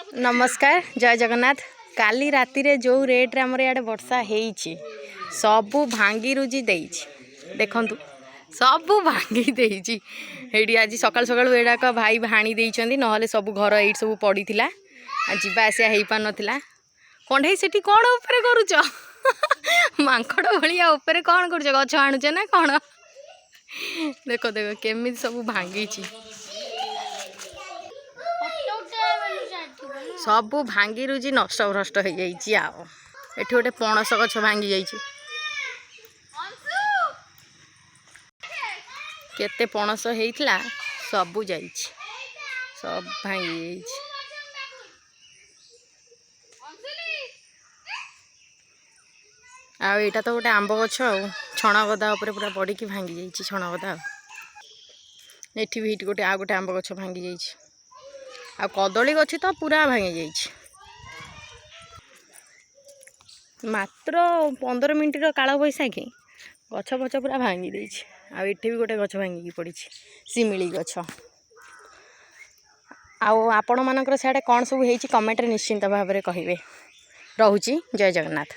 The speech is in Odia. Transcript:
ନମସ୍କାର, ଜୟ ଜଗନ୍ନାଥ। କାଲି ରାତିରେ ଯେଉଁ ରେଟ୍ରେ ଆମର ଇଆଡ଼େ ବର୍ଷା ହେଇଛି, ସବୁ ଭାଙ୍ଗି ରୁଜି ଦେଇଛି। ଦେଖନ୍ତୁ, ସବୁ ଭାଙ୍ଗି ଦେଇଛି ଏଇଠି। ଆଜି ସକାଳୁ ସକାଳୁ ଏଇଟାକ ଭାଇ ଭାଣି ଦେଇଛନ୍ତି, ନହେଲେ ସବୁ ଘର ଏଇଠି ସବୁ ପଡ଼ିଥିଲା ଆଉ ଯିବା ଆସିବା ହେଇପାରୁନଥିଲା। କଣ୍ଢେଇ, ସେଠି କ'ଣ ଉପରେ କରୁଛ? ମାଙ୍କଡ଼ ଭଳିଆ ଉପରେ କ'ଣ କରୁଛ? ଗଛ ଆଣୁଛ ନା କ'ଣ? ଦେଖ ଦେଖ, କେମିତି ସବୁ ଭାଙ୍ଗିଛି। ଫଟୋ ଉଠେଇବା ବୋଲି ଯାଇଥିବ ନା? ସବୁ ଭାଙ୍ଗି ରୁଜି ନଷ୍ଟ ଭ୍ରଷ୍ଟ ହେଇଯାଇଛି। ଆଉ ଏଠି ଗୋଟେ ପଣସ ଗଛ ଭାଙ୍ଗି ଯାଇଛି। କେତେ ପଣସ ହେଇଥିଲା, ସବୁ ଯାଇଛି, ସବୁ ଭାଙ୍ଗି ଯାଇଛି। ଆଉ ଏଇଟା ତ ଗୋଟେ ଆମ୍ବ ଗଛ, ଆଉ ଛଣ ଗଦା ଉପରେ ପୁରା ପଡ଼ିକି ଭାଙ୍ଗି ଯାଇଛି ଛଣ ଗଦା। ଆଉ ଏଠି ବି ଏଇଠି ଗୋଟେ ଆଉ ଗୋଟେ ଆମ୍ବ ଗଛ ଭାଙ୍ଗି ଯାଇଛି। ଆଉ କଦଳୀ ଗଛ ତ ପୁରା ଭାଙ୍ଗି ଯାଇଛି। ମାତ୍ର 15 ମିନିଟ୍ର କାଳବୈଶାଖୀ ଗଛ ଫଛ ପୁରା ଭାଙ୍ଗି ଦେଇଛି। ଆଉ ଏଠି ବି ଗୋଟେ ଗଛ ଭାଙ୍ଗିକି ପଡ଼ିଛି, ଶିମିଳି ଗଛ। ଆଉ ଆପଣମାନଙ୍କର ସିଆଡ଼େ କ'ଣ ସବୁ ହେଇଛି, କମେଣ୍ଟରେ ନିଶ୍ଚିନ୍ତ ଭାବରେ କହିବେ। ରହୁଛି, ଜୟ ଜଗନ୍ନାଥ।